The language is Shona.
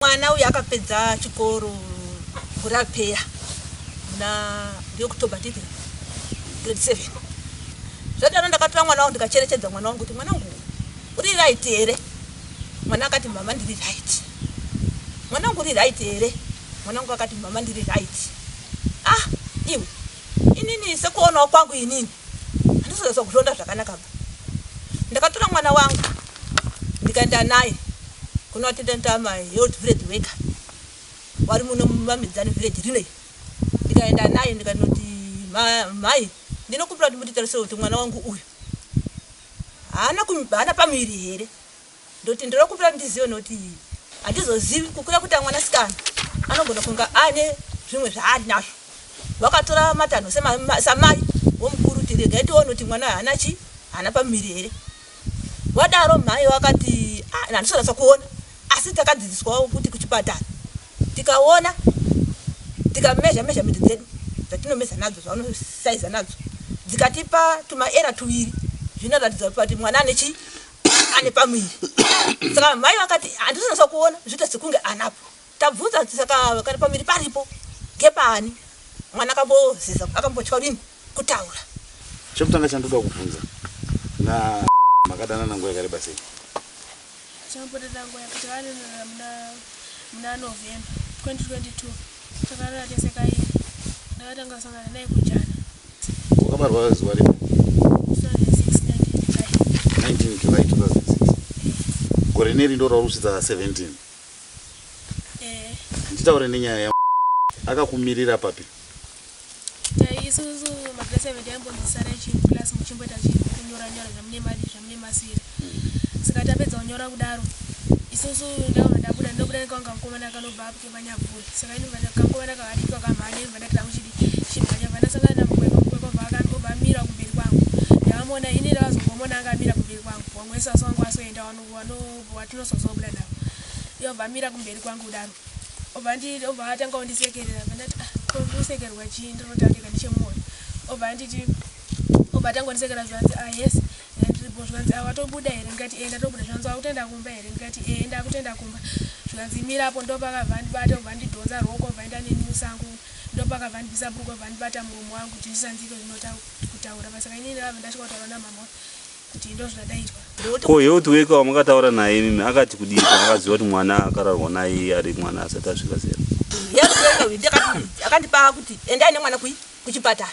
Mwana uyu akapedza chikoro gore rapera muna ndiOctober nditi grade 7. Zvadaro ndakatora mwana wangu ndikacherechedza mwana wangu kuti mwana wangu uri right here? Mwana akati mama ndiri right. Mwana wangu uri right here? Mwana wangu akati mama ndiri right. Ah iwe inini sekuonawo kwangu inini handisozasa kuzvionda zvakanaka ba. Ndakatora mwana wangu ndikaenda naye kuna my health village worker wari muno mumamidzani village rinei ndikaenda naye ndikanoti mhai ndinokumbira kuti munditarise kuti mwana wangu uyu haana haana pamuviri here ndoti ndinokumbira kuti ndizive nokuti handizozivi kukura kuita mwanasikana anogona kunge ane zvimwe zvaari nazvo vakatora matanho samai womukuru kuti regai tione kuti mwana haana chi haana pamuviri here vadaro mhai vakati ah, handisonatsa kuona asi takadzidziswawo kuti kuchipatara tikaona tikamezha measurement dzedu dzatinomeza nadzo zvavanosaiza nadzo dzikatipa tumaera tuviri zvinoratidza kuti mwana ane chi ane pamuviri saka mhai vakati handisonatsa kuona zvoita sekunge anapo tabvunza saka kana pamuviri paripo ngepani mwana akambozeza akambotya kudini kutaura Chekutanga chandoda kubvunza na makadanana nguva yakareba sei? Chambodana nguva yekuti takadanana muna November 2022. Takadanana tese kairi. Ndakatanga kusangana naye kujana. Wakabarwa zuva ripi? 2006 19 July. 19 July 2006. Gore neri ndo rauri kusvitsa 17. Eh, Nditaure nenyaya ya akakumirira papi? Isusu magrade 7 taimbonzwisana chiclass muchimboita kunyora nyora zvamune mari zvamune masiri. Saka tapedza kunyora kudaro isusu ndakabva ndabuda ndobuda nekanga mukomana kanobva apo kepanyabvuri. Saka ini kamukomana kakadiki kamhanya inobva ndati rangu chidi chimhanya bva ndasangana namukwekwe mukwekwe obva amira kumberi kwangu. Ndakamuona ini ndakazongomuona anga amira kumberi kwangu. Wamwe sasi wangu wasoenda watinozozobuda navo. Iye obva amira kumberi kwangu kudaro. Obva atanga kundisekerera bva ndati ah ko ndikusekerwa chii ndinotaura ndega ndichemumoyo. Obva anditi obva atanga kundisekera zvikanzi ah yes ndiripo zvikanzi ah watobuda here ndikati eh ndatobuda zvikanzi wakutoenda kumba here ndikati eh ndakutoenda kumba zvikanzi mirapo ndopakabva andibata obva andidhonza ruoko obva aenda neni musango ndopakabva andibvisa bhuruku obva andibata muromo wangu kuti ndisanzike zvinota kutaura saka inini ndakabva ndasvika kutaura namama kuti ndo zvadaitwa. Ko health worker wamakataura naye imimi akati kudii pamakaziva kuti mwana akararwa naye ari mwana asati asvika zera? Health worker uyu akandipa kuti endai nemwana kuchipatara.